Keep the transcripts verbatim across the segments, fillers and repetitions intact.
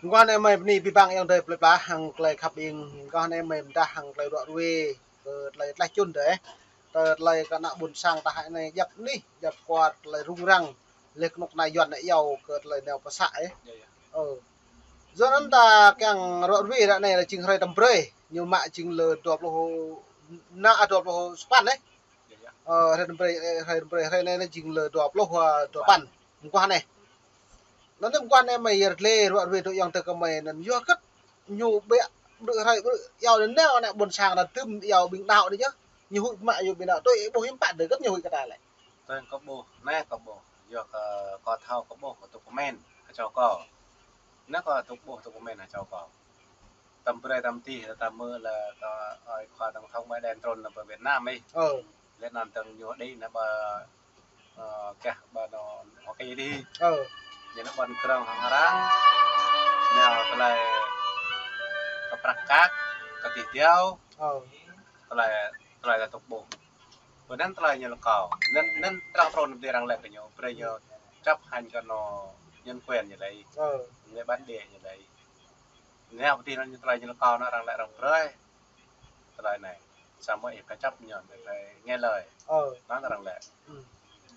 Mơguah anai mơi bơni abih bang ayŏng adơi plơi pla hăng tơlơi khăp ing, mơguah anai mơi pơdah hăng tơlơi ruă ruê, kơ tơlơi tlaih čun dêh. Tơ tơlơi kơ ană ƀôn sang ta hă anai djăp anih, djăp kuat tơlơi rŭng răng, leh kơnuk kơna Yuan anai iâu kơ tơlơi nao pơsă ih. Ơ. Yua anŭn ta kiăng ruă ruê ră anai lĕ jing hrơi tơm brơi, ñu mă jing lơ dua pluh năm, a, dua pluh sapăn ih. Ơ, hrơi tơm brơi, ơ, hrơi tơm brơi, hrơi anai lĕ jing lơ dua pluh, ơ, dua sapăn. Mơguah anai. Anŭn mơguah anai mơi yơr glĕ ruă ruê tui ayŏng adơi kơ mơi anŭn yua hơget ñu ƀiă ƀrư̆ hrơi ƀrư̆ iâu anŭn nao ană ƀôn sang anŭn tơm iâu ƀing đaŏ anai yơh. Ñu huĭ mă iâu ƀing đaŏ tui ih ƀuh hiư̆m pă dêh hơget ñu huĭ kơ ta lĕ. Tui kâo ƀuh, anai kâo ƀuh. Yua kơ kâo thâo kâo ƀuh kâo tŭk kơmen, kơ čô kâo. Anai kâo tŭk ƀuh tŭk kơmen kơ čô kâo. Tơm brơi tơm tih ta mơ̆ lĕ ta ơi khua tổng thống Biden trŭn nao pơ Việt Nam ih. Ơ. Lĕ anŭn tơ̆ng ñu đĭ nao pơ, ơ, gah pơ anŏ Hoa Kỳ dih. Ơ. Ñu nao ƀuăn krong hăng arăng. Nao tơlơi kơ prăk kăk, kơ tih tiao. Ơ. Tơlơi, tơlơi ta tŭk ƀuh. Pơ anŭn tơlơi ñu lăi kâo. Anŭn, anŭn arăng trŭn nao pơ anai arăng lĕ kơ ñu. Brơi ñu chấp hành kơ anŏ nhân quyền ñu lĕ. Ơ. Ñu lĕ bản địa ñu lĕ. Anai pơ tih anŭn ñu tơlơi ñu lăi kâo anŭn arăng lĕ arăng brơi. Tơlơi anai. Samơ̆ ih kơ chấp nhận, ih kơ nghe lời. Ơ. Anŭn arăng lĕ.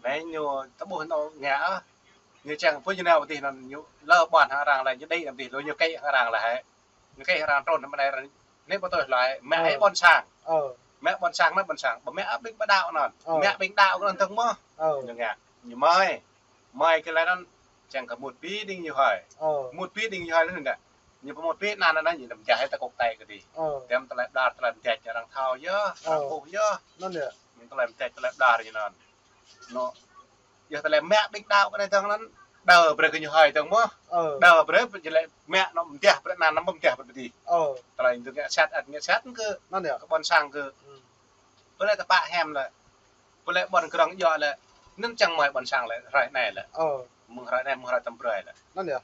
Anai ñu ta ƀuh anŏ ngă ah. Ñu čang pơ ñu nao pơ tih anŭn ñu lơ ƀuăn hăng arăng lĕ ñu đĭ nao pơ tih lu ñu kĕ hăng arăng lĕ hĕ. Ñu kĕ hăng arăng trŭn nao pơ anai arăng. Anai ƀu tui hlơi, mă ih ƀôn sang. Ơ. Mă ƀôn sang anai ƀôn sang. Ƀu mă ƀing ƀu đaŏ anŭn. Ơ. Mă ƀing đaŏ kơ anŭn tơ̆ng mơ̆. Ơ. Ñu ngă. Ñu mơi. Mơi kơ lĕ anŭn čang kơ mŭt pi đing ñu hơi. Ơ. Mŭt pi đing ñu hơi lĕ anŭn đa. Ñu pơmŭt pi anŭn anŭn ñu đăm jah ta kŏk tai kơ dih. Ơ. Tơm tơlơi đar tơlơi mơdĕč arăng thâo yơh, arăng ƀuh yơh. Anŭn yơh. Ñu tơlơi mơdĕč tơlơi đar ñu anŭn. Anŏ. Yơh tơlơi mă ƀing đaŏ kơ anai tơ̆ng anŭn. Đơ brơi kơ ñu hơi tơ̆ng mơ̆. Ơ. Đơ brơi ñu lĕ mă anŏ mơdĕč brơi anŭn anŭn mơdĕč brơi dih. Ơ. Tơlơi ñu ngă sat ăt ngă sat kơ. Anŭn yơh. Kơ ƀôn sang kơ. Ơ. Pơlĕ tơpă hiam lĕ. Pơlĕ ƀuăn krong iâu lĕ. Anŭn čang mơi ƀôn sang lĕ hrơi anai lĕ. Ơ. Mơ̆ng hrơi anai mơ̆ng hrơi tơm brơi lĕ. Anŭn yơh.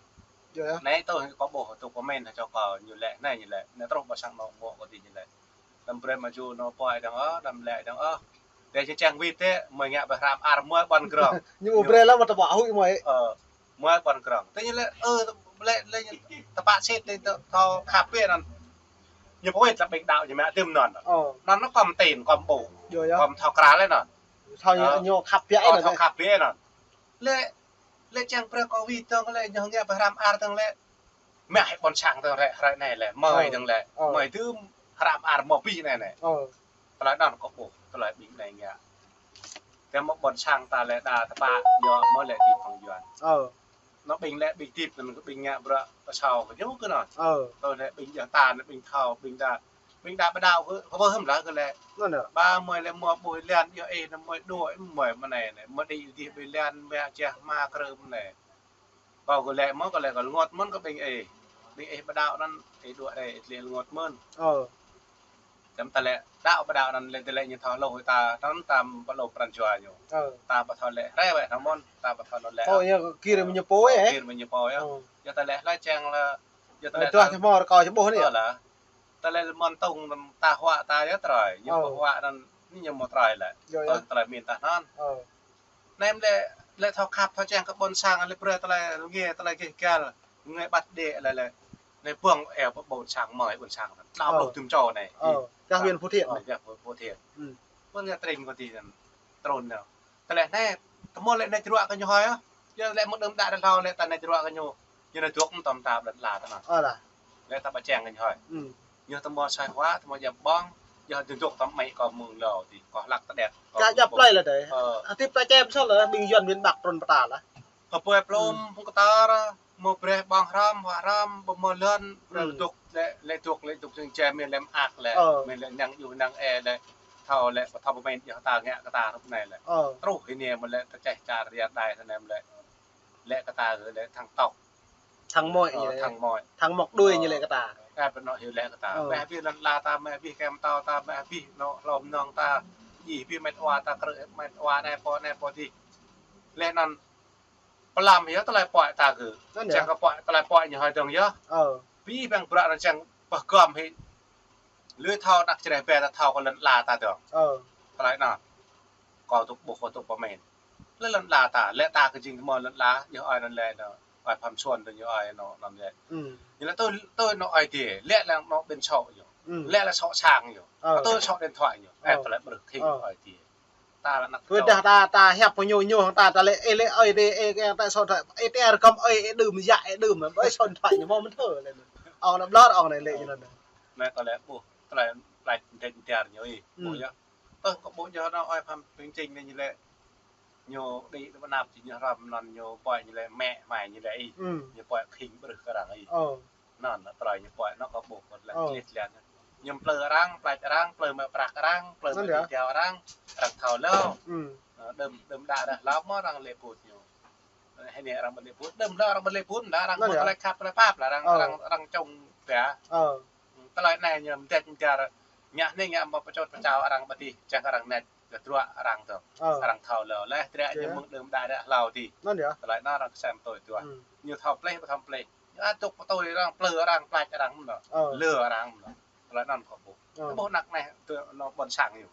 Yơh yơh. Anai tui kâo ƀuh tŭk kơmen hăng čô kâo ñu lĕ anai ñu lĕ. Anai truh ƀôn sang anŏ mơ̆ kơ dih ñu lĕ. Tơm brơi mă jŭ anŏ pô ai dơ̆ng ôh, đăm lĕ ai dơ̆ng ôh. Tơ čang čang wĭt tơ mơi ngă ƀơi hrăm ar mơi ƀuăn krong. Ñu brơi lăm mă tơƀă huĭ mơi. Ơ. Mơi ƀuăn krong. Tơ ñu lĕ, ơ, lĕ, lĕ ñu tơpă sĭt lĕ tơ, tơ khăp biă anŭn. Ñu pơwĭt lăm ƀing đaŏ ñu mă tơm anŭn. Ơ. Anŭn anŭn kơm tin, kơm ƀuh. Yơh, yơh. Kơm thâo krăn lĕ anŭn. Thâo ñu, ơ, ñu khăp biă ơ, anŭn. Thâo khăp biă anŭn. Lĕ, lĕ čang brơi kơ wĭt tơ̆ng lĕ ñu ngă ƀơi hrăm ar tơ̆ng lĕ. Mă hĭ ƀôn sang tơ̆ng lĕ, hrơi anai lĕ, mơi tơ̆ng lĕ. Ơ. Mơi tơ̆m hrăm ar mơi pih anai anai. Ơ. Tơlơi anŭn kâo ƀuh, tơlơi ƀing anai ngă. Tơm mơ̆ ƀôn sang ta lĕ đa tơpă, yua mơ̆ lĕ tip hăng Yuan. Ơ. Anŏ ƀing lĕ ƀing tip anŭn kơ ƀing ngă bruă pơsao kơ ñu kơ anŭn. Ơ. Tơ lĕ ƀing djơ̆ ta anŭn ƀing thâo, ƀing đa, ƀing đa ƀu đaŏ kơ, kơ ƀu hơm lah kơ lĕ. Anŭn yơh. Ba mơi lĕ mơ̆ ƀuh lian yơh ih anŭn mơi đuaĭ mơi mơ̆ anai anai. Mơi đĭ dih ƀơi lian mă jah ma krơm anai. Kâo kơ lĕ mơ̆n, kơ lĕ kơ rơngot mơ̆n kơ ƀing ih. Ƀing ih ƀu đaŏ anŭn, ih đuaĭ rai, ih lĕ rơngot mơ̆n. Ơ. Tơm ta lĕ đaŏ ƀu đaŏ anŭn lĕ, ta lĕ ñu thâo hluh ta, anŭn ta ƀu lŏm pran jua ñu. Ơ. Ta ƀu thâo lĕ rai wĕ anŭn mơ̆n, ta ƀu thâo anŭn lĕ. Ơ, yơh, kir mơi ñu pô ơ. Kir mơi ñu pô yơh. Ơ. Yua ta lĕ hlơi čang lĕ, yua ta lĕ tuah ta hmâo rơkâo čơƀuh anai. Ơ lah. Ta lĕ mơ̆n tơ̆ng ta huă ta yơh trơi. Ñu pơhuă anŭn, anai ñu mơ̆ trơi lĕ. Yơh, yơh. Tơ̆ng tơlơi min ta anŭn. Ơ. Anai lĕ, lĕ thâo khăp, thâo čang kơ ƀôn sang, lĕ brơi tơlơi rơngiă, tơlơi gêh gal, rơngiă ƀăt đĕ lĕ, lĕ. Anai ƀơ̆ng eo ƀơ ƀôn sang mơi, ƀôn sang. Đaŏ ƀlŏh tơ̆m čô anai. Ơ, gah huyện Phú Thiện. Ơ, gah huyện Phú Thiện. Ƀơ̆ng ngă tring kơ dih anŭn. Trŭn anŭn. Tơlơi anai, tơmơ̆ lĕ anai jrŭ kơ ñu hơi ôh. Yua lĕ mơ̆ đơ̆m đă đă hlâo lĕ ta anai jrŭ kơ ñu. Ñu anai dŏ mơ̆ tơm ta ƀlŏn la ta anŭn. Ơ lah. Lĕ ta ƀu čang kơ ñu hơi. Ơ. Ñu tơmơ̆ sai hua, tơmơ̆ djăm ƀơ̆ng, yua dŏ dŏ tơm mơi kơ mơ̆ng lâo dih, kơ hlăk tơđet. Kơ djăp plơi lah dêh. Ơ. Atip ta čem sô lah, ƀing Yuan miền Bắc trŭn pơ ta lah. Kơ pơi plŏm, phung kơ ta, mơ̆ brơi ƀơ̆ng hrăm, hua hrăm, ƀu mơ̆ lŏn, brơi dŏ, lĕ, lĕ dŏ, lĕ dŏ, čang čem, mơi lĕ mơak lĕ, mơi lĕ năng yua năng ê lĕ, thâo lĕ, ƀu thâo pơmĭn yua ta ngă kơ ta rup anai lĕ. Ơ. Truh hĭ anai mơi lĕ, ta čeh čar riat đai hĭ anai mơi lĕ, lĕ kơ ta gơ̆ lĕ thăng tốc. Thăng mơi. Ơ, ñu lĕ thăng mơi. Thăng mŏk đuôi ñu lĕ kơ ta. Ơ, kơ pơnŏ hyu lĕ kơ ta. Ơ. Mơi abih lŏn la ta, mơi abih kem tâo ta, mơi abih anŏ hlom nong ta. Ih abih met wa ta, krư̆ met wa anai pô, anai pô dih. Lĕ anŭn pơlăm hyu tơlơi pơhiăp ta gơ̆. Anŭn yơh. Čang kơ pơhiăp, tơlơi pơhiăp ñu hơi dơ̆ng yơh. Ơ. Abih bang bruă anŭn čang pơgŏm hĭ. Lui thâo anăk čơreh ƀe ta thâo kơ lŏn la ta dơ̆ng. Ơ. Tơlơi anŭn. Kâo tŭk ƀuh, kâo tŭk pơmĭn. Lĕ lŏn la ta, lĕ ta kơ jing tơmơ̆ lŏn la, yua ơi anŭn lĕ anŭn. Ơi Phạm Xuân tơ ñu ơi anŭn, anŭn lĕ. Ư. Ñu lĕ tui, tui anŭn ơi tih, lĕ lăng anŭn ƀing sŏ ñu. Ư. Lĕ lăng sŏ sang ñu. Ơ. Tui sŏ điện thoại ñu. Ơ. Ơ, tơlơi ƀrư̆ thim ơi tih. Ta lăng năk tui čô. Dah ta, ta hiăp pơ ñu, ñu hăng ta, ta lĕ, ê, lĕ ơi tih, ê, ê, ta sŏ điện thoại, ê, tih rơkăm ơi, ê, đưm, yă, ê, đưm, ơi sŏ điện thoại ñu mơ̆ mơ̆n thơ lĕ. Ơ, anŭn ƀlŏr ơi anai lĕ ñu anŭn. Anai kâo lĕ ƀuh, tơlơi, tơlơi đĕñ dar ñu ih, ƀuh yơh. Tơl kâo ƀuh yơh anŭn ơi Phạm Xuân Chính anai ñu lĕ. Ñu đĭ tơ pơ anăp či ñu hrŏm anŭn ñu pơhiăp ñu lĕ mĕ mai ñu lĕ ih. Ư. Ñu pơhiăp khĭng ƀrư̆ kơ arăng ih. Ơ. Anŭn, tơlơi ñu pơhiăp anŭn kâo ƀuh kơ lĕ klit lĕ. Ñu plư arăng, plač arăng, plư mă prăk arăng, plư mă tơngia arăng, arăng thâo lâo. Ơ, đưm, đưm đă đah hlâo mơ̆ arăng lĕ put ñu. Hơnai arăng ƀu lĕ put, đưm đă arăng ƀu lĕ put, đă arăng mơ̆ tơlơi khăp tơlơi pap lĕ arăng, arăng, arăng čông pia. Ơ. Tơlơi anai ñu mơdĕt mơdar, ngă anai ngă mơ̆ pơčot pơčao arăng ƀu tih, čang arăng nač. Kơ truă arăng tơ. Ơ. Arăng thâo lâo. Lĕ trĕ ñu mơ̆ng đưm đă đah hlâo tih. Anŭn yơh. Tơlơi anŭn arăng sem tui tuah. Ư. Ñu thâo plih, ƀu thâo plih. Ñu ăt dŏ pơtui arăng, plư arăng, plač arăng mơ̆n. Ơ. Lơ arăng mơ̆n. Tơlơi anŭn kâo ƀuh. Ơ. Kâo ƀuh năk anai tơ anŭn ƀôn sang ñu.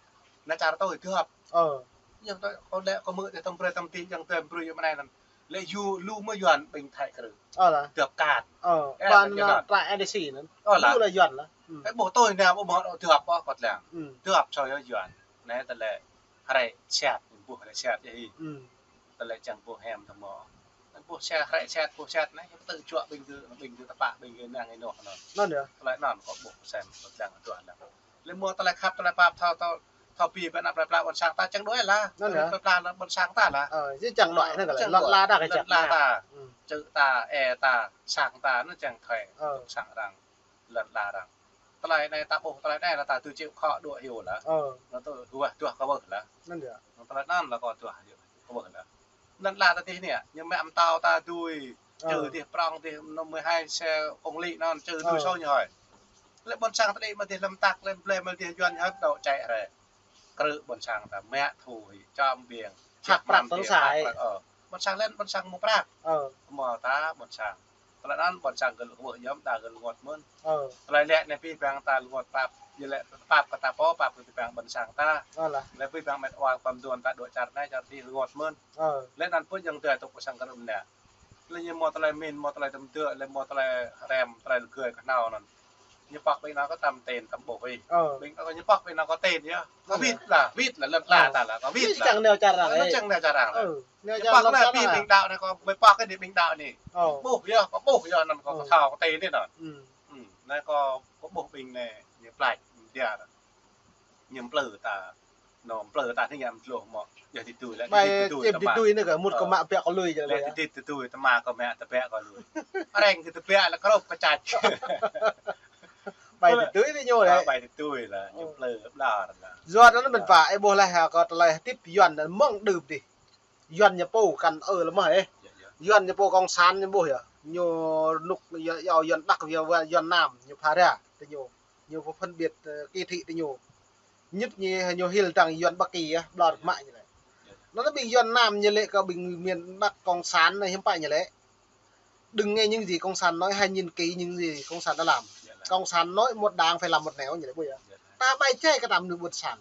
Anai čar tui tuah. Ơ. Ñu tui kâo lĕ kâo mơ̆ tơm brơi tơm tih, yang tơm brơi mơ̆ng anai anŭn. Lĕ yu lu mơ̆ Yuan ƀing Thái krư. Ơ lah. Tơp kat. Ơ. Ơ, ƀing anŭn. Anŭn tră ê đê xi anŭn. Ơ lah. Lu lah Yuan lah. Ư. Ơ, ƀuh tui anai ƀuh mơ̆ tơp ƀuh kơt lăng. Ư. Tơp soi Yuan. Anai tơlơi hrĕ sat, ƀuh hrĕ sat yơh ih. Ư. Tơlơi čang ƀuh hiam tơmơ̆. Ƀuh sat hrĕ sat, ƀuh sat anai, tơl čuă ƀing gơ̆, ƀing gơ̆ tơpă, ƀing gơ̆ năng ih anŭn. Anŭn yơh. Tơlơi anŭn kâo ƀuh sem kơt lăng tuah lăng. Lĕ mơ̆ tơlơi khăp tơlơi pap thâo, thâo, thâo pi ƀơi anăp plơi pla ƀôn sang ta čang đuaĭ lah. Anŭn yơh. Plơi pla ƀôn sang ta lah. Ơ, či čang đuaĭ anŭn kơ lĕ. Čang lŏn đuaĭ. Lŏn ta kơ lŏn čang ta. Ư. Čư̆ ta, ê ta, sang ta, anŭn čang thâo. Ơ. Sang arăng. Lŏn đa arăng. Tơlơi anai ta ƀuh, tơlơi anai lah ta tui čĕ khŏ đuaĭ hyu lah. Ơ. Anŭn tui ruah tuah kơ ƀuh lah. Anŭn yơh. Anŭn tơlơi anŭn lah kâo tuah hyu kơ ƀuh lah. Anŭn lah ta tih anai, ñu mă mơtâo ta dui. Ơ. Čư̆ tih prŏng tih, anŭn mười hai xe công lị anŭn, čư̆ dui sô ñu hơi. Lĕ ƀôn sang ta đĭ mă tih lăm tăk, lĕ blĕ mă tih Yuan hơi, dŏ čĕ hrĕ. Krư ƀôn sang ta mă thu hĭ, čăm ƀiêng. Hăk prăk tơl sai. Hăk prăk, ơ. Ƀôn sang lĕ ƀôn sang mơ̆ prăk. Ơ. Mơ̆ ta ƀôn sang. Tơlơi anŭn ƀôn sang gơ̆ lŏ kơ ƀuh yơh, đa gơ̆ lŏ ngŏt mơ̆n. Ơ. Tơlơi lĕ anai pi ƀing ta lŏ ngŏt pap, yơh lĕ pap kơ ta pô, pap kơ ƀing ƀôn sang ta. Ơ lah. Lĕ pi ƀing met wa pam duôn ta dŏ čar anai čar tih lŏ ngŏt mơ̆n. Ơ. Lĕ anŭn pun yang tui tŭk ƀôn sang kơ rŭm anai. Lĕ ñu mơ̆ tơlơi min, mơ̆ tơlơi tơm tơ̆, lĕ mơ̆ tơlơi rem, tơlơi lơgơi kơ hnâo anŭn. Ñu pŏk ƀing anŭn kơ tăm tên tăm ƀuh ih. Ơ. Ƀing anŭn ñu pŏk ƀing anŭn kơ tên yơh. Kơ wĭt lah, wĭt lah, lŏn đa ta lah, kơ wĭt lah. Čang nao čar arăng. Ơ, čang nao čar arăng lah. Ơ. Ñu pŏk lah, pi ƀing đaŏ anai kâo mơ̆ pŏk kơ ƀing đaŏ anai. Ơ. Ƀuh yơh, kâo ƀuh yơh anŭn kâo thâo kơ tên anai anŭn. Ư. Ư, anai kâo, kâo ƀuh ƀing anai, ñu plač, ñu dar. Ñu plư ta, anŭn plư ta anai ñu mlô mơ̆. Yơh tih tui lah, ƀai tih tui tơma. Tih tui anai kơ mŭt kơ mă ƀiă kơ lui jơ̆. Lĕ tih tui tơma kơ mă tơbiă kơ lui. Arăng kơ tơbiă lah krŏp kơ čăč. Ƀai tih tui tih ñu lah. Ƀai tih tui lah, ñu plư ƀlŏr lah. Yua anŭn mơ̆n pă, ih ƀuh lah kơ tơlơi tip Yuan anŭn mơ̆ng đưm tih. Yuan ñu pô kăn ơ lơmơ̆ ih. Yơh, yơh. Yuan ñu pô cộng sản ñu ƀuh yơh. Ñu rơnŭk yơh, yơh Yuan Bắc yơh, Yuan Nam ñu phara tơ ñu. Ñu pô phân biệt, ơ, kỳ thị tơ ñu. Nhất ñu, ñu hil tăng Yuan Bắc Kỳ yơh, ƀlŏr mă ñu lĕ. Yơh. Anŭn ƀing Yuan Nam ñu lĕ kơ ƀing miền Bắc cộng sản anai hiư̆m pă ñu lĕ. Đừng nghe những gì cộng sản nói, hãy nhìn kỹ những gì cộng sản đã làm. Yơh lah. Cộng sản nói một đảng phải làm một nẻo ñu lĕ ƀuh yơh. Yơh lah. Ta ƀai čai kơ ta mơnuih ƀôn sang.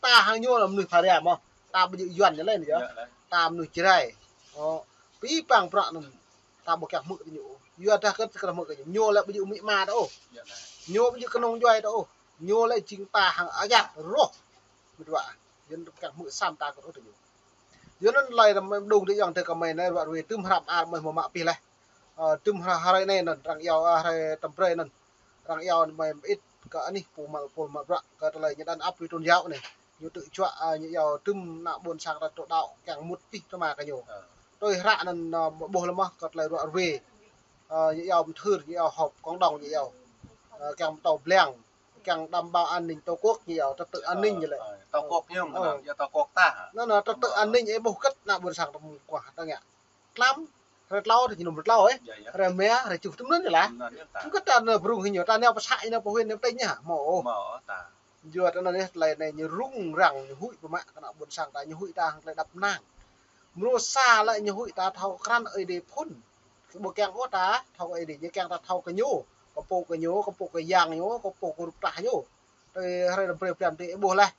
Ta hăng ñu lah mơnuih phara mơ̆. Ta ƀu djơ̆ Yuan ñu lĕ anai yơh. Yơh lah. Ta mơnuih Jrai. Ơ, pi păng prăk anŭn. Ta ƀu kiăng hmư̆ kơ ñu. Yua dah kơ, kơ hmư̆ kơ ñu. Ñu lĕ ƀu djơ̆ amĭ ama ta ôh. Yơh lah. Ñu ƀu djơ̆ kơnung djuai ta ôh. Ñu lĕ jing ta hăng ayăt rŏh. Mĭt wa. Yua anŭn ƀu kiăng hmư̆ sam ta kơ ôh tơ ñu. Yua anŭn tơlơi răm đung tơ yŏng tơ kơ mơi anai ruă ruê tơm hrăm ar mơi mơ̆ mă pih leh. Ơ, tơm hră hrơi anai anŭn, arăng iâu, ơ, hrơi tơm brơi anŭn. Arăng iâu mơi mơit kơ anih pô mă, pô mă bruă kơ tơlơi ñu đàn áp tôn giáo anai. Ñu tŭ čuă, ơ, ñu iâu tơm ană ƀôn sang ta tŭ đaŏ kiăng mŭt pih tơma kơ ñu. Ơ. Tui hră anŭn, ơ, ƀuh lơmơ̆ kơ tơlơi ruă ruê. Ơ, ñu iâu mthưr, ñu iâu họp cộng đồng, ñu iâu. Ơ, kiăng pơtô blang, kiăng đảm bảo an ninh Tổ quốc, ñu iâu trật tự an ninh ñu lĕ. Ơ, Tổ quốc ñu, ơ, anŭn, yơh Tổ quốc ta hă? Anŭn, anŭn, trật tự an ninh, ih ƀuh kơ̆t ană ƀôn sang ta mơkuah ta ngă. Tlam, hrơi tlâo, hrơi ñu mơ̆ tlâo, ơ. Yơh, yơh, ta. Hrơi mă, hrơi tơjuh, tơm anŭn yơh lah. Anŭn yơh ta. Tŭ kơ̆t ta anŭn brung hĭ ñu, ta nao pơsă ñu pơ huyện, ñu pơtĭ ñu hă, mơ̆ ôh. Mơ̆ ôh ta. Yua anŭn yơh tơlơi anai ñu rŭng răng, ñu huĭ pơmă kơ ană ƀôn sang ta, ñu huĭ ta hăng tơlơi đăp năng. Mrô sa lĕ ñu huĭ ta thâo krăn Ơi Adai phŭn. Kơ ƀu kiăng ôh ta thâo kơ Ơi Adai, ñu kiăng ta thâo kơ ñu. Kơ pô kơ ñu, kơ pô kơ yang ñu, kơ pô kơ rup trah ñu. Tui hrơi răm brơi blan tui ih ƀuh leh.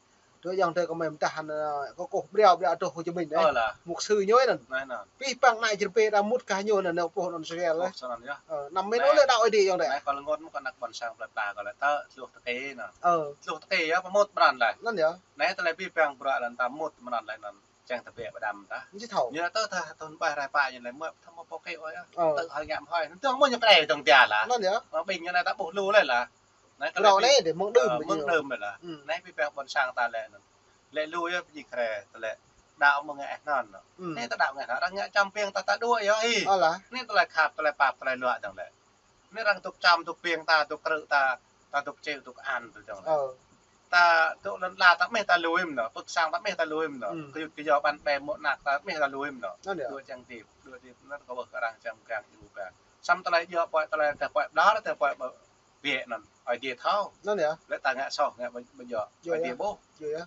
Tơ ayŏng adơi kơmơi mơdah anŭn, ơ, kơkuh ƀriâo ƀriâo adôh Hồ Chí Minh anai. Ơ lah. Mục sư ñu anŭn. Anai anŭn. Pih păng anai jơr pê đa mŭt kah ñu anŭn, anŭn pô anŭn Israel. Ơ, anŭn yơh. Ơ, năm mơnuih lĕ đaŏ Ơi Adai ayŏng adơi. Anai kâo lăng ngŏt mơ̆ kơ anăk ƀôn sang plơi pla kâo lĕ tơ tluh tơkê anŭn. Ơ. Tluh tơkê yơh, pơmŭt mơnăn lĕ. Anŭn yơh. Anai tơlơi pih păng bruă lĕ ta mŭt mơnăn lĕ anŭn. Čang tơbiă pơđăm ta. Ñu thâo. Ñu tơ tha thun ƀai rai pă ñu lĕ mơ̆ thâo mơ̆ pô kê ơi. Ơ. Tơ hơi ngăm hơi. Tơ mơ̆ ñu kre tơng tia lah. Anŭn yơh. Mơ̆ ƀing ñu anai ta ƀuh lu lĕ lah. Anai kơ lĕ ƀing, anai dơ̆ng mơ̆ng, ơ, đưm mơ̆ng đưm lĕ lah. Anai pih păng ƀôn sang ta lĕ anŭn. Lĕ lu yơh pơjing kre, tơlĕ đaŏ mơ̆ng ngă eh anŭn. Anai ta đaŏ ngă anŭn, arăng ngă čăm piêng ta ta đuaĭ yơh ih. Anai tơlơi khăp, tơlơi pap, tơlơi luă dơ̆ng lĕ. Anai arăng tŭk čăm, tŭk piêng ta, tŭk krư̆ ta, ta tŭk čeo, tŭk an tŭ dơ̆ng lĕ. Ơ. Ta tŭk lŏn ala ta mơ̆ ta lui mơ̆n, pơ̆k sang ta mơ̆ ta lui mơ̆n. Kơyut kơyâo ƀăn ƀe mơ̆ anăk ta mơ̆ ta lui mơ̆n. Anŭn yơh. Đuaĭ čang tip, đuaĭ tip anŭn kơ ƀuh kơ arăng čăm kiăng iu pă. Samơ̆ tơlơi djơ̆ pơ̆k tơlơi tơpă ƀlŏr tơpă ƀiă anŭn. Ơi Adai thâo. Anŭn yơh. Lĕ ta ngă soh ngă ƀu, ƀu djơ̆. Ơi Adai ƀuh.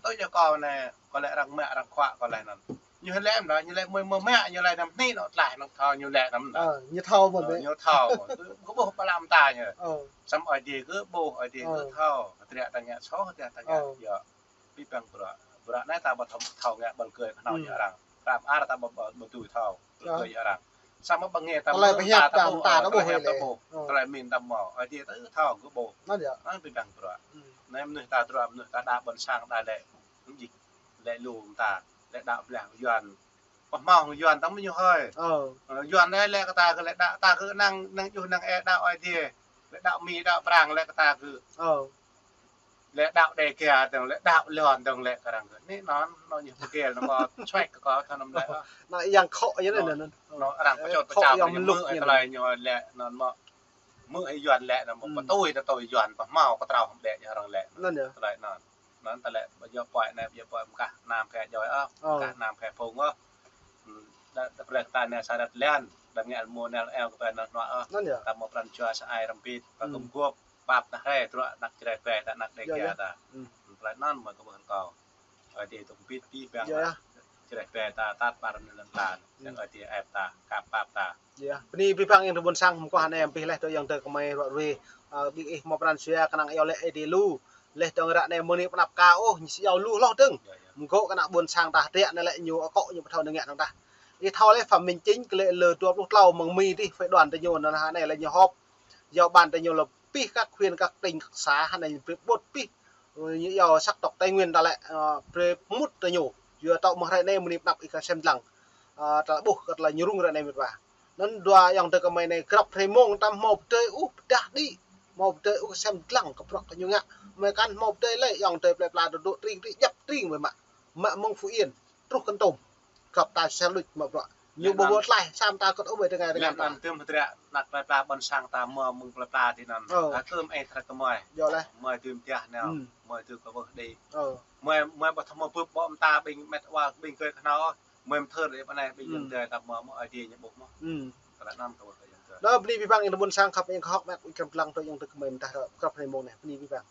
Tui yơh kâo anai, kâo lĕ arăng mă arăng khuă kâo lĕ anŭn. Ñu lĕ mơ̆n, ñu lĕ mơ̆ mơ̆ mă, ñu lĕ anăm hnĭ anŏ tlaih anăm thâo, ñu lĕ anŭn. Ơ, ñu thâo mơ̆n. Ơ, ñu thâo mơ̆n. Kơ ƀuh pơlăm ta ñu. Ơ. Samơ̆ Ơi Adai kơ ƀuh, Ơi Adai kơ thâo. Hơdră ta ngă soh, hơdră ta ngă djơ̆. Pih păng bruă. Bruă anai ta ƀu thâo, thâo ngă ƀơ̆l kơi kơhnâo ñu arăng. Răm ar ta ƀu, ƀu, ƀu tui thâo. Ƀơ̆l kơi ñu arăng. Samơ̆ ƀơ̆ng ngă ta tơlơi mơ̆ pơhiăp ta, ta ƀuh, ta ta ƀuh tơlơi hiăp ta ƀuh. Tơlơi min ta mơ̆. Ơi Adai tơ thâo kơ ƀuh. Anŭn yơh. Anai pih păng bruă. Anai mơnuih ta druă, mơnuih ta đaŏ ƀôn sang ta lĕ. Mơjĭk lĕ lu ta. Lĕ đaŏ blah Yuan. Pơhmâo Yuan ta mơ̆ ñu hơi. Ơ. Ơ, Yuan anai lĕ kơ ta kơ lĕ đaŏ, ta kơ năng, năng juh năng e đaŏ Ơi Adai. Lĕ đaŏ Mi đaŏ Prang lĕ kơ ta kơ. Ơ. Lĕ đaŏ Đêga dơ̆ng, lĕ đaŏ Lŏn dơ̆ng lĕ kơ arăng kơ. Anai anŭn, anŭn ñu pơkĕl anŭn kâo čuăk kơ kâo thâo anŭn lĕ. Anŭn yang khŏ yơh anŭn. Anŭn arăng pơčŏt pơčao ñu mơ̆ tơlơi ñu lĕ anŭn mơ̆. Mơ̆ Yuan lĕ anŭn mơ̆ pơtui ta tui Yuan pơhmâo kơ trâo hăm đĕ ñu arăng lĕ. Anŭn yơh. Tơlơi anŭn. Anŭn tơlơi ƀu djơ̆ pơai anai, ƀu djơ̆ pơai mơkah nam phe djoi ôh, mơkah nam phe phung ôh. Đa, đa plei ta anai sa đăt lĕn, đa ngă mơ̆ nel eo kơ pơai anŭn hnuă ôh. Anŭn yơh. Ta mơ̆ pran jua sa ai răm pit, ta kơ̆m guôp, pap ta hrĕ, truă anăk Jrai phe ta anăk Đêga ta. Tơlơi anŭn mơ̆ kơ ƀuh kâo. Ơi Adai tŭ pit pih păng. Jrai phe ta tat ƀar anŭn lŏn ta. Yang Ơi Adai ĕp ta, kăp pap ta. Yơh. Bơni pih păng ayŏng adơi ƀôn sang, mơguah anai pih leh tơ ayŏng adơi kơmơi ruă ruê. Ơ, ƀing ih mơ̆ pran jua kơnang iâu lĕ Ơi Adai lu. Leh dơ̆ng ră anai mơ̆ng anai pơnăp ka ôh, ñu si iâu lu hloh dơ̆ng. Mơgŏ kơnang ƀôn sang ta hơdră anai lĕ ñu akŏ ñu ƀu thâo nao ngă dơ̆ng tah. Ih thâo leh Phạm Minh Chính kơ lĕ lơ dua pluh klâo mơ̆ng Mi dih, phái đoàn tơ ñu anŭn hă anai lĕ ñu họp. Iâu ban tơ ñu lơ pih kăk huyện, kăk tỉnh, kăk xã, hă anai ñu brơi ƀuh pih. Ơ, ñu iâu sắc tộc Tây Nguyên ta lĕ, ơ, brơi mŭt tơ ñu. Yua tŏ mơ̆ng hrơi anai mơ̆ng anai pơnăp ih kơ sem dlăng. Ơ, ta ƀuh kơ tơlơi ñu rŭng ră anai mĕt wa. Anŭn dua ayŏng adơi kơmơi anai grăp hrơi mông ta hmâo pơdơi ôh pơdah đĭ. Hmâo pơdơi ôh sem dlăng kơ bruă kơ ñu ngă. Mơi kăn hmâo pơdơi lĕ ayŏng adơi plei pla dŏ dŏ tring tring djăp tring mơi mă. Mă mơ̆ng Phú Yên truh Kon Tum. Grăp ta sel luč mă bruă. Ñu ƀu ƀuh tlaih, sam ta kơt ôh ƀơi tơngai tơngan ta. Lĕ anŭn tơm hơdră anăk plei pla ƀôn sang ta mơ̆ mơ̆ng plei pla tui anŭn. Ơ. Kơm ih tơlơi kơmơi. Yơh leh. Mơi tui mơtiah nao. Mơi tui kơ ƀuh đĭ. Ơ. Mơi, mơi ƀu thâo mơ̆ bưp ƀô̆ mơta ƀing mĕt wa ƀing kơi kơhnâo. Mơi mơthơr đĭ pơ anai ƀing ayŏng adơi ta mơ̆ mơ̆ Ơi Adai ñu ƀuh mơ̆. Tơlơi anŭn kơ ƀuh kơ ayŏng adơi. Đa bơni pih păng ayŏng adơi ƀôn sang khăp ayŏng kơ hŏk mă ih kơm lăng tơ ayŏng adơi kơmơi mơdah ră grăp hrơi mông anai. Bơni pih păng.